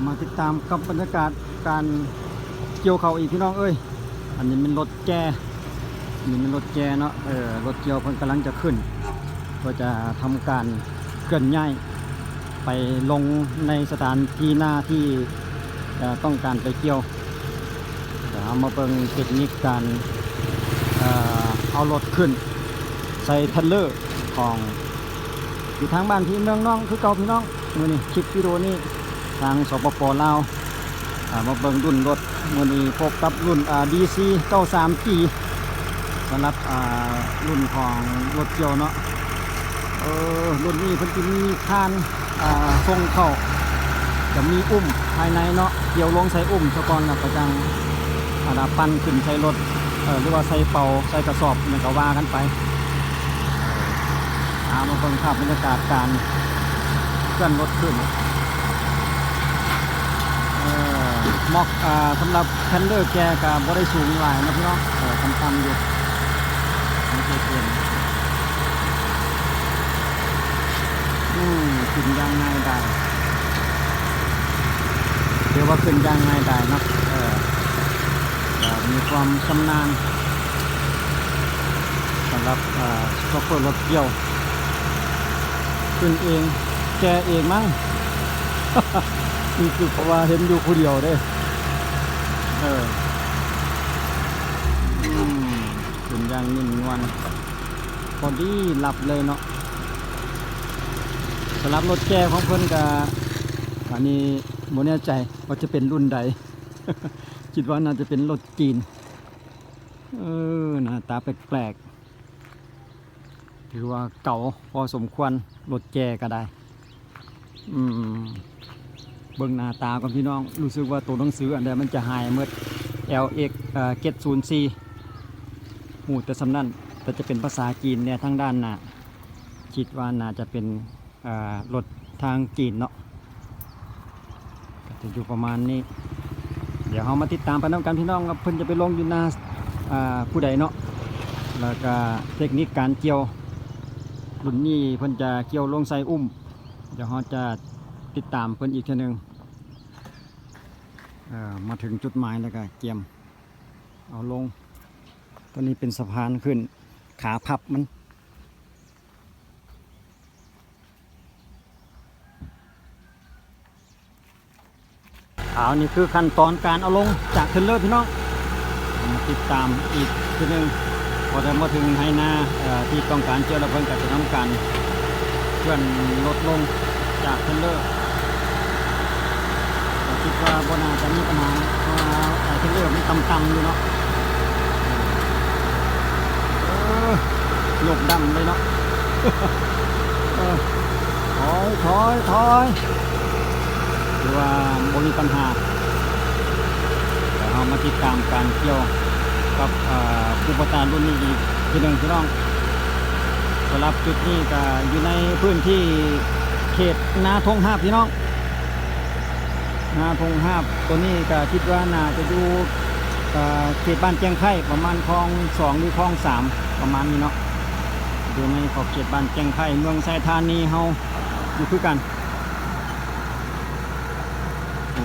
ມາຕິດຕາມກັບບັນຍາກາດການກ່ຽວເຂົ້າອີກ ພີ່ນ້ອງເອີຍ. ອັນນີ້ແມ່ນລົດແຈ ອັນນີ້ແມ່ນລົດແຈເນາະ. ເອີ ລົດກ່ຽວເພິ່ນກຳລັງຈະຂຶ້ນ ເພື່ອຈະທຳການເຄື່ອນຍ້າຍໄປລົງໃນສະຖານທີ່ນາທີ່ ເອີ ຕ້ອງການໄປກ່ຽວ. ດຽວເຮົາມາເບິ່ງເຕັກນິກການ ເອີ ເອົາລົດຂຶ້ນໃສ່ເທຣລເລີຂອງ ຢູ່ທາງບ້ານພີ່ເມືອງນ້ອງຄືເກົ່າ ພີ່ນ້ອງ. ມື້ນີ້ຄລິບວິດີໂອນີ້ທາງ ສປປ ລາວ ອ່າ ມາເບິ່ງລຸ້ນລົດ. ມື້ນີ້ພົບກັບລຸ້ນ ອ່າ ດີຊີ ເກົ້າສາມຈີ ສຳລັບ ອ່າ ລຸ້ນຂອງລົດກ່ຽວເນາະ. ເອີ ລຸ້ນນີ້ເພິ່ນຈະມີຄານ ອ່າ ສົ່ງເຂົ້າ ຈະມີອຸ້ມພາຍໃນເນາະ, ກ່ຽວລົງໃສ່ອຸ້ມສາກ່ອນ ແລ້ວກໍຈັ່ງ ອັນນ່າ ປັ່ນຂຶ້ນໃສ່ລົດ ເອີ ຫຼືວ່າໃສ່ເປົາ ໃສ່ກະສອບ ຫຍັງກໍວ່າກັນໄປ. ເອີ ເອົາ ມາເບິ່ງພາບບັນຍາກາດການເຄື່ອນລົດຂຶ້ນ. ເອີ ໝອກ ອ່າ ສຳລັບເທຣລເລີແກກໍບໍ່ໄດ້ສູງຫຼາຍເນາະ ພີ່ນ້ອງ, ເອີ ຕ່ຳໆຢູ່. ອືມ ຂຶ້ນຢ່າງງ່າຍດາຍ ຖືວ່າຂຶ້ນຢ່າງງ່າຍດາຍເນາະ. ເອີ ກໍມີຄວາມຊຳນານສຳລັບ ເອີ ໂຊເຟີລົດກ່ຽວ. ຂຶ້ນເອງ ແກ່ເອງມັ້ງ ຮູ້ສຶກວ່າເຫັນຢູ່ຜູ້ດຽວເດ້. ເອີ ອືມ ຂຶ້ນຢ່າງນຸ່ມນວນ ພໍດີຫຼັບເລີຍເນາະ. ສຳລັບລົດແກ່ຂອງເພິ່ນກະ ອັນນີ້ບໍ່ແນ່ໃຈວ່າຈະເປັນລຸ້ນໃດ ຄິດວ່າໜ້າຈະເປັນລົດຈີນ. ເອີ ໜ້າຕາແປກໆ ຖືວ່າເກົ່າພໍສົມຄວນ ລົດແກ່ກໍໄດ້. ອືມ ເບິ່ງໜ້າຕາກ່ອນ ພີ່ນ້ອງ, ຮູ້ສຶກວ່າໂຕໜັງສືອັນໃດມັນຈະຫາຍໝົດ ແອລເອັກ ເອີ ເຈັດສູນສີ່ ຮູ້ແຕ່ສ່ຳນັ້ນ, ແຕ່ຈະເປັນພາສາຈີນແດ່ທາງດ້ານໜ້າ. ຄິດວ່າໜ້າຈະເປັນ ເອີ ລົດທາງຈີນເນາະ, ກໍຈະຢູ່ປະມານນີ້. ດຽວເຮົາມາຕິດຕາມໄປນຳກັນ ພີ່ນ້ອງ, ວ່າເພິ່ນຈະໄປລົງຢູ່ນາ ເອີ ຜູ້ໃດເນາະ, ແລ້ວກໍເຕັກນິກການກ່ຽວ ລຸ້ນນີ້ເພິ່ນຈະກ່ຽວລົງໃສ່ອຸ້ມ. ດຽວເຮົາຈະຕິດຕາມເພິ່ນອີກເທື່ອໜຶ່ງ. ເອີ ມາເຖິງຈຸດໝາຍແລ້ວກໍກຽມເອົາລົງ. ຕົວນີ້ເປັນສະພານຂຶ້ນ ຂາພັບມັນ. ເອົາ ນີ້ຄືຂັ້ນຕອນການເອົາລົງຈາກເທຣລເລີ ພີ່ນ້ອງ. ມາຕິດຕາມອີກເທື່ອໜຶ່ງ, ພໍໄດ້ມາເຖິງໄຮ່ນາ ເອີ ທີ່ຕ້ອງການກ່ຽວແລ້ວ ເພິ່ນກໍຈະທຳການເຄື່ອນລົດລົງຈາກເທຣລເລີ. ກໍຄິດວ່າບໍ່ໜ້າຈະມີບັນຫາ ເພາະວ່າເທຣລເລີມັນຕ່ຳໆຢູ່ເນາະ. ເອີ ຍົກດຳເລີຍເນາະ. ເອີ ຖອຍ ຖອຍ ຖອຍ ຖືວ່າບໍ່ມີບັນຫາ. ດຽວເຮົາມາຕິດຕາມການກ່ຽວກັບ ເອີ ຄູໂບຕ້າລຸ້ນນີ້ອີກທີໜຶ່ງ ພີ່ນ້ອງ. ສຳລັບຈຸດນີ້ກໍຢູ່ໃນພື້ນທີ່ເຂດນາທົ່ງຮາບ ພີ່ນ້ອງ. ນາທົ່ງຮາບ ຕົວນີ້ກໍຄິດວ່າໜ້າຈະຢູ່ ເອີ ເຂດບ້ານແຈ້ງໄຄ ປະມານຄອງສອງ ຫຼື ຄອງສາມ ປະມານນີ້ເນາະ, ຢູ່ໃນຂອບເຂດບ້ານແຈ້ງໄຄ ເມືອງໄຊທານີເຮົາຢູ່ຄືກັນ.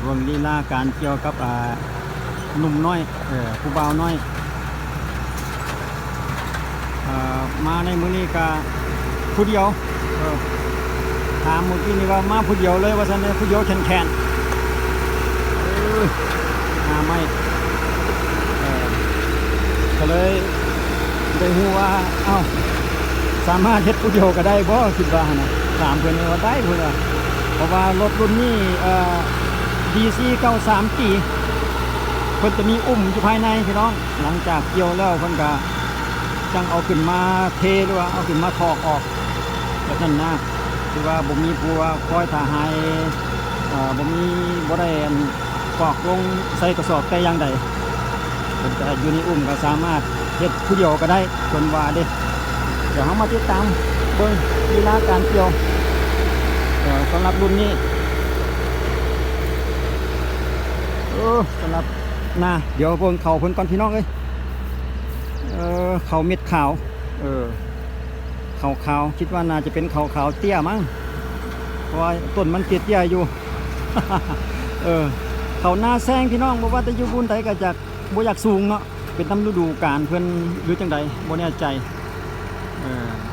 ເບິ່ງລີລາການກ່ຽວກັບ ອ່າ ໜຸ່ມນ້ອຍ ເອີ ຜູ້ບ່າວນ້ອຍ. ເອີ ມາໃນມື້ນີ້ກະຜູ້ດຽວ. ເອີ ຖາມມື້ກີ້ນີ້ວ່າມາຜູ້ດຽວເລີຍວ່າຊັ້ນເດ້, ຜູ້ດຽວແຂນໆ. ເອີ ຫາໄມ້ ເອີ ກໍເລີຍໄດ້ຮູ້ວ່າ ເອົ້າ ສາມາດເຮັດຜູ້ດຽວກໍໄດ້ບໍ່ ຄິດວ່າຫັ້ນນະ. ຖາມເພິ່ນວ່າໄດ້ ເພິ່ນວ່າ ເພາະວ່າລົດລຸ້ນນີ້ ເອີ ດີຊີ ເກົ້າສາມຈີ ເພິ່ນຈະມີອຸ້ມຢູ່ພາຍໃນ ພີ່ນ້ອງ. ຫຼັງຈາກກ່ຽວແລ້ວເພິ່ນກະຈັ່ງເອົາຂຶ້ນມາເທ ຫຼືວ່າເອົາຂຶ້ນມາຖອກອອກແບບນັ້ນນະ, ຄືວ່າບໍ່ມີຜູ້ວ່າຄອຍຖ້າໃຫ້ ເອີ ບໍ່ມີ ບໍ່ໄດ້ອັນກອກລົງໃສ່ກະສອບແຕ່ຢ່າງໃດ. ເພິ່ນກະຢູ່ໃນອຸ້ມກະສາມາດເຮັດຜູ້ດຽວກະໄດ້ ເພິ່ນວ່າເດ້. ດຽວເຮົາມາຕິດຕາມເບິ່ງລີລາການກ່ຽວ ເອີ ສຳລັບລຸ້ນນີ້. ເອີ ສຳລັບນາ ດຽວເບິ່ງເຂົ້າເພິ່ນກ່ອນ ພີ່ນ້ອງເອີຍ. ເອີ ເຂົ້າເມັດຂາວ ເອີ ເຂົ້າຂາວ ຄິດວ່າໜ້າຈະເປັນເຂົ້າຂາວເຕ້ຍມັ້ງ ເພາະວ່າຕົ້ນມັນເຕ້ຍໆຢູ່. ເອີ ເຂົ້ານາແຊງພີ່ນ້ອງ ບໍ່ວ່າແຕ່ຢູ່ບຸນໃດກໍຢາກ ບໍ່ຢາກສູງເນາະ ເປັນນຳລະດູການເພິ່ນຫຼືຈັ່ງໃດ ບໍ່ແນ່ໃຈ. ເອີ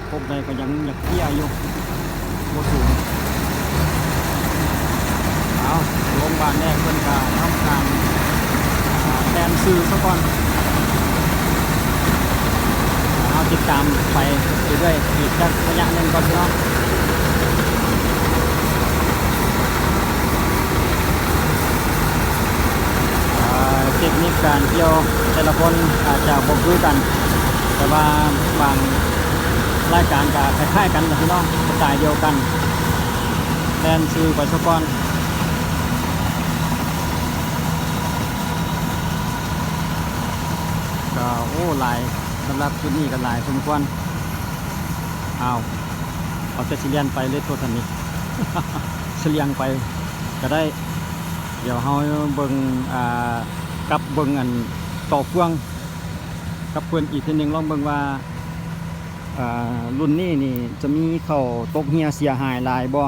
ພວກໃດກໍຍັງຢາກເຕ້ຍຢູ່ ບໍ່ສູງ. ເອົາ ລົງບ້ານແລ້ວ ເພິ່ນກໍທຳການ ອ່າ ແລ່ນຊື່ຊະກ່ອນ. ເຮົາຕິດຕາມໄປເລື້ອຍໆ ອີກຈັກໄລຍະໜຶ່ງກ່ອນພີ່ນ້ອງ. ອ່າ ເຕັກນິກການກ່ຽວແຕ່ລະຄົນອາດຈະບໍ່ຄືກັນ ແຕ່ວ່າບາງລາຍການກໍຄ້າຍໆກັນລະພີ່ນ້ອງ ສະໄຕລ໌ດຽວກັນ ແລ່ນຊື່ໄປຊະກ່ອນ. ກໍ ໂອ້ ຫຼາຍ ສຳລັບຈຸດນີ້ກໍຫຼາຍສົມຄວນ. ອ້າວ ເອົາແຕ່ຊິແລ່ນໄປເລີຍໂຕຊັ້ນນີ້ ສະຫຼຽງໄປກໍໄດ້. ດຽວເຮົາເບິ່ງ ອ່າ ກັບເບິ່ງອັນຕໍ່ເຟືອງກັບເພິ່ນອີກເທື່ອໜຶ່ງ ລອງເບິ່ງວ່າ ອ່າ ລຸ້ນນີ້ນີ້ຈະມີເຂົ້າຕົກເຫື່ອເສຍຫາຍຫຼາຍບໍ່?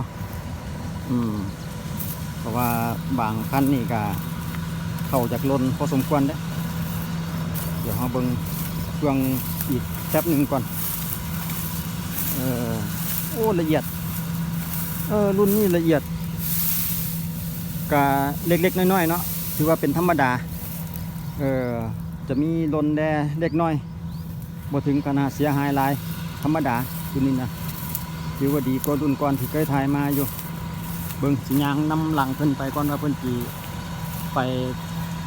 ອືມ ເພາະວ່າບາງຄັນນີ້ກະເຂົ້າຢາກຫຼົ່ນພໍສົມຄວນເດ້. ດຽວເຮົາເບິ່ງເຄື່ອງອີກແປັບໜຶ່ງກ່ອນ. ເອີ ໂອ້ ລະອຽດ ເອີ ລຸ້ນນີ້ລະອຽດ ກະເລັກໆນ້ອຍໆເນາະ ຖືວ່າເປັນທຳມະດາ. ເອີ ຈະມີຫຼົ່ນແດ່ເລັກນ້ອຍ ບໍ່ເຖິງຂະໜາດເສຍຫາຍຫຼາຍ ທຳມະດາ. ໂຕນີ້ນະ ຖືວ່າດີກວ່າລຸ້ນກ່ອນທີ່ເຄີຍຖ່າຍມາຢູ່. ເບິ່ງ ຊິຍ່າງນຳຫຼັງເພິ່ນໄປກ່ອນວ່າເພິ່ນຊິໄປ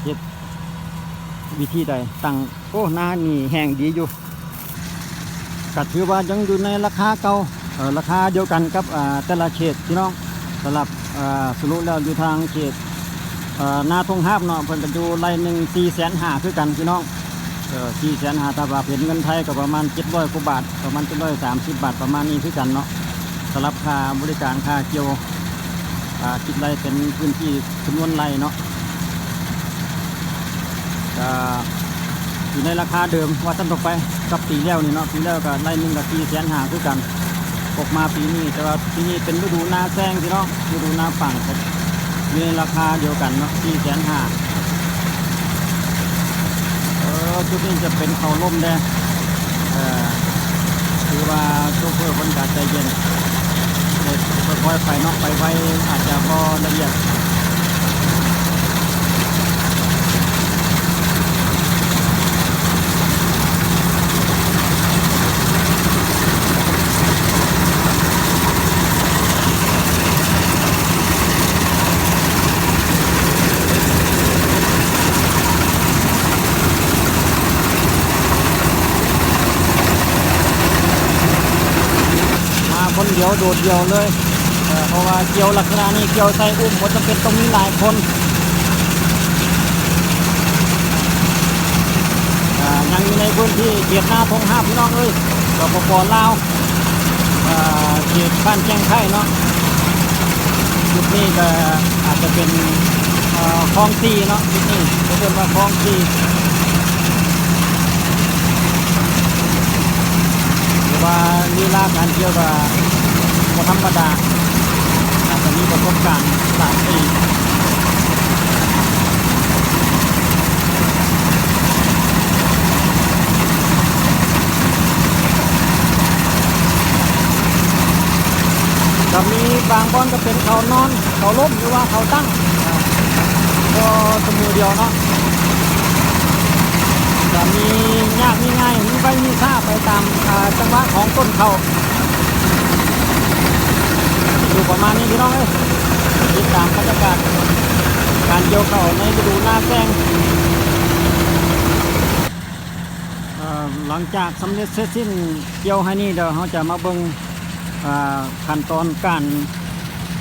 ເຮັດວິທີໃດຕັ້ງ. ໂອ້ ນານີ້ແຫ້ງດີຢູ່ ກະຖືວ່າຍັງຢູ່ໃນລາຄາເກົ່າ ເອີ ລາຄາດຽວກັນກັບ ອ່າ ແຕ່ລະເຂດພີ່ນ້ອງ. ສຳລັບ ເອີ ສະຫຼຸບແລ້ວຢູ່ທາງເຂດ ເອີ ນາທົ່ງຮາບເນາະ ເພິ່ນກໍຢູ່ໄຮ່ໜຶ່ງສີ່ແສນຫ້າຄືກັນພີ່ນ້ອງ. ເອີ ສີ່ແສນຫ້າ ຖ້າວ່າເປັນເງິນໄທກໍປະມານເຈັດຮ້ອຍກວ່າບາດ ປະມານເຈັດຮ້ອຍສາມສິບບາດ ປະມານນີ້ຄືກັນເນາະ. ສຳລັບຄ່າບໍລິການ ຄ່າກ່ຽວ ອ່າ ຄິດໄລ່ເປັນພື້ນທີ່ຈຳນວນໄຮ່ເນາະ ກໍຢູ່ໃນລາຄາເດີມວ່າຊັ້ນຕໍ່ໄປ ກັບປີແລ້ວນີ້ເນາະ. ປີແລ້ວກໍໄຮ່ໜຶ່ງກໍສີ່ແສນຫ້າຄືກັນ ຕົກມາປີນີ້ ແຕ່ວ່າປີນີ້ເປັນລະດູນາແຊງພີ່ນ້ອງ ລະດູນາຝັງ ກໍຢູ່ໃນລາຄາດຽວກັນເນາະ ສີ່ແສນຫ້າ. ເອີ ຈຸດນີ້ຈະເປັນເຂົ້າລົມແດ່ ເອີ ຖືວ່າໂຊເຟີເພິ່ນກໍໃຈເຢັນ ເອີ ຄ່ອຍໆໄປເນາະ ໄປໄວອາດຈະບໍ່ລະອຽດ. ມາຄົນດຽວໂດດດ່ຽວເລີຍ ເພາະວ່າກ່ຽວລັກສະນະນີ້ ກ່ຽວໃສ່ອຸ້ມ ບໍ່ຈຳເປັນຕ້ອງມີຫຼາຍຄົນ. ອ່າ ຍັງຢູ່ໃນພື້ນທີ່ເຂດນາທົ່ງຮາບ ພີ່ນ້ອງເອີຍ ສປປ ລາວ ເຂດບ້ານແກ້ງໄຂ່ເນາະ. ຈຸດນີ້ກໍອາດຈະເປັນ ເອີ ຄອງສີ່ເນາະ ຈຸດນີ້ເຂົາເອີ້ນວ່າຄອງສີ່ ຖືວ່າລີລາການກ່ຽວກໍບໍ່ທຳມະດາ ອາດຈະມີປະສົບການຫຼາຍປີ. ກໍມີບາງບ່ອນກໍເປັນເຂົ້ານອນ ເຂົ້າລົ້ມ ຫຼືວ່າເຂົ້າຕັ້ງ ກໍສະໝູ່ດຽວເນາະ. ກໍມີຍາກມີງ່າຍ ມີໄວມີຊ້າໄປຕາມ ອ່າ ຈັງຫວະຂອງຕົ້ນເຂົ້າ ຢູ່ປະມານນີ້ພີ່ນ້ອງເອີຍ. ຕິດຕາມບັນຍາກາດການກ່ຽວເຂົ້າໃນລະດູນາແຊງ. ເອີ ຫຼັງຈາກສຳເລັດເສັດສິ້ນກ່ຽວໄຮ່ນີ້ ດຽວເຮົາຈະມາເບິ່ງ ອ່າ ຂັ້ນຕອນການ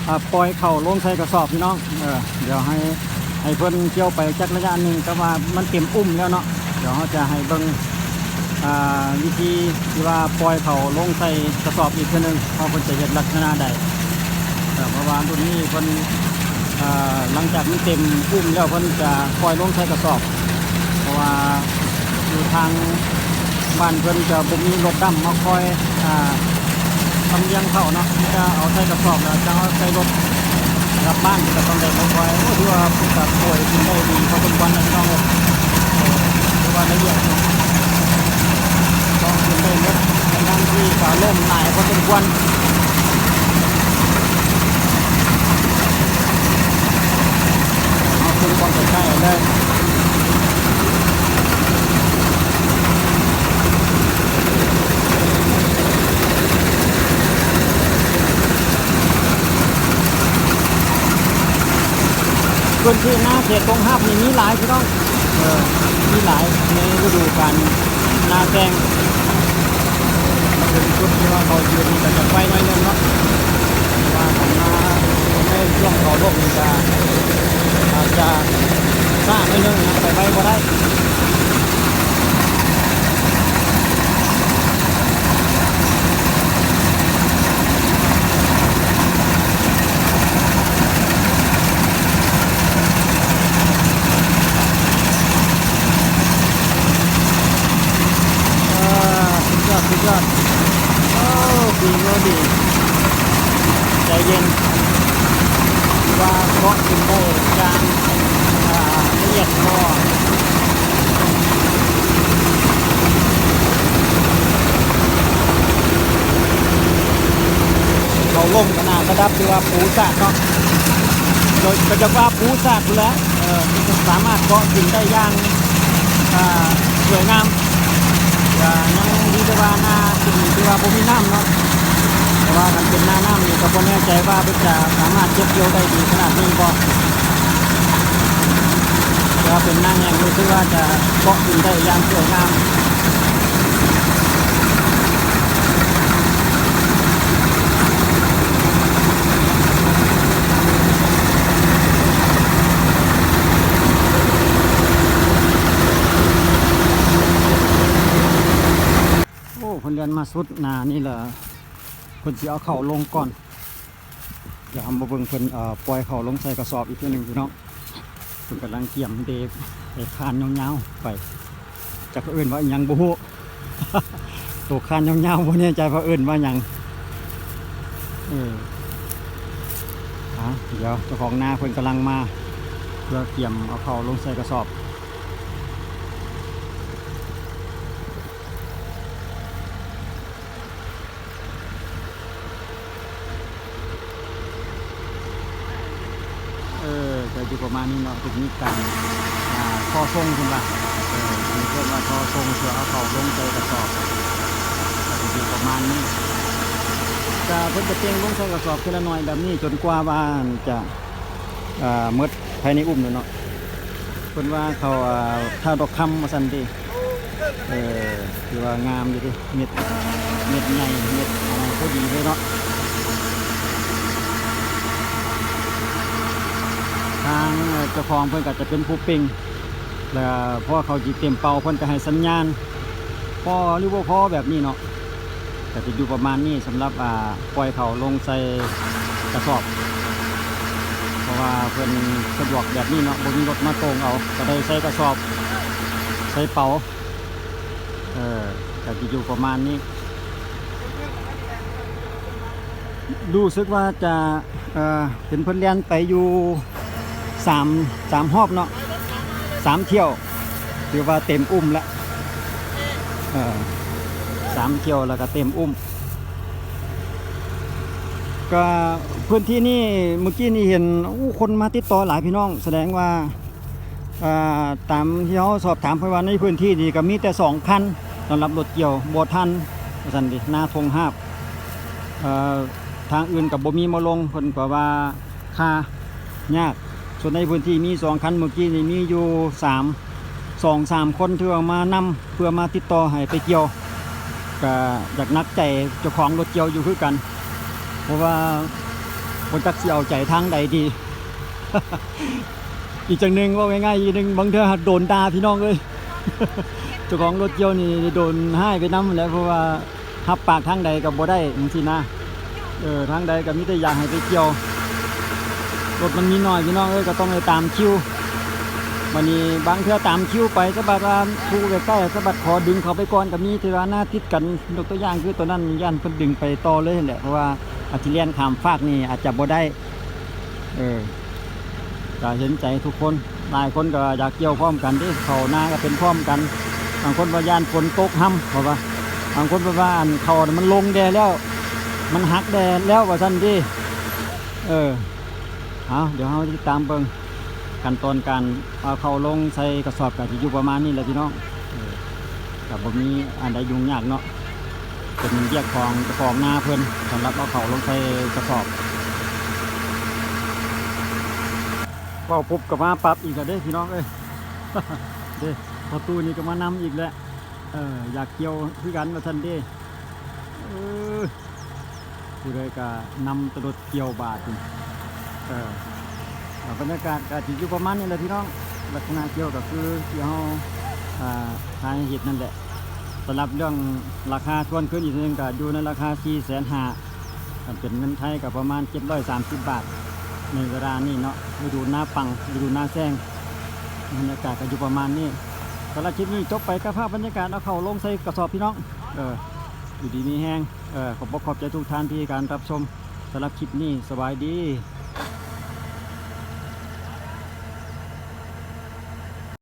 ອ່າ ປ່ອຍເຂົ້າລົງໃສ່ກະສອບພີ່ນ້ອງ. ເອີ ດຽວໃຫ້ ໃຫ້ເພິ່ນກ່ຽວໄປຈັກໄລຍະໜຶ່ງ ແຕ່ວ່າມັນເຕັມອຸ້ມແລ້ວເນາະ. ດຽວເຮົາຈະໃຫ້ເບິ່ງ ອ່າ ວິທີທີ່ວ່າປ່ອຍເຂົ້າລົງໃສ່ກະສອບອີກເທື່ອໜຶ່ງ ວ່າເພິ່ນຈະເຮັດລັກສະນະໃດ. ເອີ ເພາະວ່າລຸ້ນນີ້ເພິ່ນ ອ່າ ຫຼັງຈາກມັນເຕັມອຸ້ມແລ້ວ ເພິ່ນຈະປ່ອຍລົງໃສ່ກະສອບ ເພາະວ່າຢູ່ທາງບ້ານເພິ່ນຈະບໍ່ມີລົດດຳມາຄອຍ ອ່າ ລຳລຽງເຂົ້າເນາະ ມີແຕ່ເອົາໃສ່ກະສອບແລ້ວຈະເອົາໃສ່ລົດກັບບ້ານ ກໍຕ້ອງໄດ້ມາຄອຍ. ໂອ້ ຖືວ່າ ຄັບ ກໍປ່ວຍຂຶ້ນໄດ້ດີພໍສົມຄວນນະພີ່ນ້ອງເອີຍ ເອີ ຖືວ່າລະອຽດຢູ່ ຕ້ອງຂຶ້ນໄດ້ໝົດ ທັງໆທີ່ກໍລົ້ມຫຼາຍພໍສົມຄວນ. ເຮົາເບິ່ງຄວາມໃກ້ໆເລີຍ ພື້ນທີ່ນາເຂດຕົງຮັບນີ້ມີຫຼາຍພີ່ນ້ອງ ເອີ ມີຫຼາຍໃນລະດູການນາແຊງ. ມັນເປັນຈຸດທີ່ວ່າເຂົາຢືນນີ້ກໍຈະໄວໜ້ອຍໜຶ່ງເນາະ ແຕ່ວ່າຄັນມາໃນຊ່ວງເຂົາລົງນີ້ກໍອາດຈະຊ້າໜ້ອຍໜຶ່ງນະ ໄປໄວບໍ່ໄດ້. ເອີ ສຸດຍອດ ສຸດຍອດ ໂອ້ ຟີມືດີ ໃຈເຢັນ ຖືວ່າເຄາະຂຶ້ນໄດ້ຢ່າງ ອ່າ ລະອຽດພໍ. ເຂົາລົງຂະໜາດລະດັບທີ່ວ່າປູສາດເນາະ ໂດຍ ກໍຈະວ່າປູສາດພຸ້ນແຫຼະ ເອີ ມັນກໍສາມາດເຄາະຂຶ້ນໄດ້ຢ່າງ ອ່າ ສວຍງາມ. ກໍຍັງດີແຕ່ວ່ານາທີ່ນີ້ຖືວ່າບໍ່ມີນ້ຳເນາະ ແຕ່ວ່າຄັນເປັນໜ້ານ້ຳນີ້ກໍບໍ່ແນ່ໃຈວ່າເພິ່ນຈະສາມາດເກັບກ່ຽວໄດ້ດີຂະໜາດນີ້ບໍ່. ແຕ່ວ່າເປັນໜ້າແຫ້ງນີ້ຖືວ່າຈະເຄາະຂຶ້ນໄດ້ຢ່າງສວຍງາມ. ໂອ້ ເພິ່ນແລ່ນມາສຸດໜ້ານີ້ລະ ເພິ່ນຊິເອົາເຂົ້າລົງກ່ອນ. ດຽວເຮົາມາເບິ່ງເພິ່ນ ເອີ ປ່ອຍເຂົ້າລົງໃສ່ກະສອບອີກເທື່ອໜຶ່ງພີ່ນ້ອງ. ເພິ່ນກຳລັງກຽມເດ ໄອ້ຄານຍາວໆໄປ ຈັກເຂົາເອີ້ນວ່າອີ່ຫຍັງບໍ່ຮູ້ ໂຕຄານຍາວໆ ບໍ່ແນ່ໃຈວ່າເອີ້ນວ່າຫຍັງ. ເອີ ອ່າ ດຽວເຈົ້າຂອງນາເພິ່ນກຳລັງມາ ເພື່ອກຽມເອົາເຂົ້າລົງໃສ່ກະສອບ. ເອີ ກໍຢູ່ປະມານນີ້ເນາະ ເຕັກນິກການ ອ່າ ທໍ່ສົ່ງເພິ່ນວ່າ ເອີ ເພິ່ນວ່າທໍ່ສົ່ງເພື່ອເອົາເຂົ້າລົງໃສ່ກະສອບ ກໍຊິຢູ່ປະມານນີ້. ກະເພິ່ນຈະເຕ່ງລົງໃສ່ກະສອບເທື່ອລະໜ້ອຍແບບນີ້ ຈົນກວ່າວ່າຈະ ເອີ ໝົດພາຍໃນອຸ້ມແລ້ວເນາະ. ເພິ່ນວ່າເຂົາ ເອີ ທ່າດອກຄຳວ່າຊັ້ນຕິ. ເອີ ຖືວ່າງາມຢູ່ເດ ເມັດ ເມັດໃຫຍ່ ເມັດ ອ່າ ພໍດີເລີຍເນາະ. ທາງ ເອີ ເຈົ້າຂອງເພິ່ນກໍຈະເປັນຜູ້ເປັ່ງ ແລ້ວພໍເຂົາຊິເຕັມເປົາ ເພິ່ນກໍໃຫ້ສັນຍານ ພໍຫຼືບໍ່ພໍແບບນີ້ເນາະ. ກໍຈະຢູ່ປະມານນີ້ສຳລັບ ອ່າ ປ່ອຍເຂົ້າລົງໃສ່ກະສອບ ເພາະວ່າເພິ່ນສະດວກແບບນີ້ເນາະ ບໍ່ມີລົດມາໂຕ່ງເອົາ ກໍໄດ້ໃສ່ກະສອບ ໃສ່ເປົາ ເອີ ກໍຈະຢູ່ປະມານນີ້. ຮູ້ສຶກວ່າຈະ ເອີ ເຫັນເພິ່ນແລ່ນໄປຢູ່ ສາມ ສາມຮອບເນາະ ສາມຖ້ຽວ ຖືວ່າເຕັມອຸ້ມແລ້ວ ເອີ ສາມຖ້ຽວແລ້ວກໍເຕັມອຸ້ມ. ກໍພື້ນທີ່ນີ້ ມື້ກີ້ນີ້ເຫັນ ໂອ້ ຄົນມາຕິດຕໍ່ຫຼາຍພີ່ນ້ອງ ສະແດງວ່າ ອ່າ ຕາມທີ່ເຮົາສອບຖາມເພິ່ນວ່າ ໃນພື້ນທີ່ນີ້ກໍມີແຕ່ສອງຄັນ ສຳລັບລົດກ່ຽວບໍ່ທັນວ່າຊັ້ນເດ ນາທົ່ງຮາບ ເອີ ທາງອື່ນກໍບໍ່ມີມາລົງ ເພິ່ນກໍວ່າຄາຍາກ. ສ່ວນໃນພື້ນທີ່ມີສອງຄັນ ມື້ກີ້ນີ້ມີຢູ່ສາມ ສອງສາມຄົນ ຖືວ່າມານຳເພື່ອມາຕິດຕໍ່ໃຫ້ໄປກ່ຽວ ກະຢາກໜັກໃຈເຈົ້າຂອງລົດກ່ຽວຢູ່ຄືກັນ ເພາະວ່າບໍ່ຈັກຊິເອົາໃຈທາງໃດດີ. ອີກຢ່າງໜຶ່ງ ເວົ້າງ່າຍໆ ອີກຢ່າງໜຶ່ງ ບາງເທື່ອໂດນດ່າພີ່ນ້ອງເອີຍ. ເຈົ້າຂອງລົດກ່ຽວນີ້ໂດນຮ້າຍໄປນຳແຫຼະ ເພາະວ່າ ຮັບປາກທາງໃດກໍບໍ່ໄດ້ຈັ່ງຊີ້ນະ ເອີ ທາງໃດກໍມີແຕ່ຢາກໃຫ້ໄປກ່ຽວ ລົດມັນມີໜ້ອຍພີ່ນ້ອງເອີຍ ກໍຕ້ອງໄດ້ຕາມຄິວ. ບັດນີ້ບາງເທື່ອຕາມຄິວໄປ ສະບັດວ່າຜູ້ໃກ້ໆ ສະບັດຂໍດຶງເຂົ້າໄປກ່ອນກໍມີ ທີ່ວ່າໜ້າຕິດກັນ ຍົກຕົວຢ່າງຄືຕົວນັ້ນ ຢ້ານເພິ່ນດຶງໄປຕໍ່ເລີຍຫັ້ນແຫຼະ ເພາະວ່າອາດຊິແລ່ນຂ້າມຟາກນີ້ອາດຈະບໍ່ໄດ້ ເອີ. ກໍເຫັນໃຈທຸກຄົນ, ຫຼາຍຄົນກໍຢາກກ່ຽວພ້ອມກັນເດ້, ເຂົ້ານາກໍເປັນພ້ອມກັນ. ບາງຄົນວ່າຢ້ານຝົນຕົກຮຳ ເພາະວ່າບາງຄົນເພິ່ນວ່າ ອັນ ເຂົ້າມັນລົງແດ່ແລ້ວ ມັນຫັກແດ່ແລ້ວ ວ່າຊັ້ນເດ້. ເອີ ເອົາ ດຽວເຮົາຕິດຕາມເບິ່ງຂັ້ນຕອນການເອົາເຂົ້າລົງໃສ່ກະສອບ ກໍຊິຢູ່ປະມານນີ້ແຫຼະພີ່ນ້ອງ. ເອີ ກໍບໍ່ມີອັນໃດຫຍຸ້ງຍາກເນາະ, ເປັນວຽກຂອງເຈົ້າຂອງນາເພິ່ນ ສຳລັບເອົາເຂົ້າລົງໃສ່ກະສອບ. ເວົ້າປຸບກໍມາປັບອີກແລ້ວເດ້ພີ່ນ້ອງເອີຍ. ເດ້ ພໍ່ຕູ້ນີ້ກໍມານຳອີກແລ້ວ. ເອີ ຢາກກ່ຽວຄືກັນວ່າຊັ້ນເດ້. ເອີ ຜູ້ໃດກໍນຳແຕ່ລົດກ່ຽວບາດນີ້. ເອີ ບັນຍາກາດກໍຊິຢູ່ປະມານນີ້ແຫຼະພີ່ນ້ອງ, ລັກສະນະກ່ຽວກໍຄືທີ່ເຮົາ ອ່າ ຖ່າຍໃຫ້ເຫັນນັ້ນແຫຼະ. ສຳລັບເລື່ອງລາຄາ ທວນຄືນອີກເທື່ອໜຶ່ງ ກໍຢູ່ໃນລາຄາສີ່ແສນຫ້າ ຄັນເປັນເງິນໄທກໍປະມານເຈັດຮ້ອຍສາມສິບບາດ ໃນເວລານີ້ເນາະ, ລະດູນາປັງ ລະດູນາແຊງ. ບັນຍາກາດກໍຢູ່ປະມານນີ້. ສຳລັບຄລິບນີ້ຈົບໄປກັບພາບບັນຍາກາດເອົາເຂົ້າລົງໃສ່ກະສອບພີ່ນ້ອງ. ເອີ ຢູ່ດີມີແຮງ. ເອີ ຂອບອົກຂອບໃຈທຸກທ່ານທີ່ໃຫ້ການຮັບຊົມ. ສຳລັບຄລິບນີ້ ສະບາຍດີ.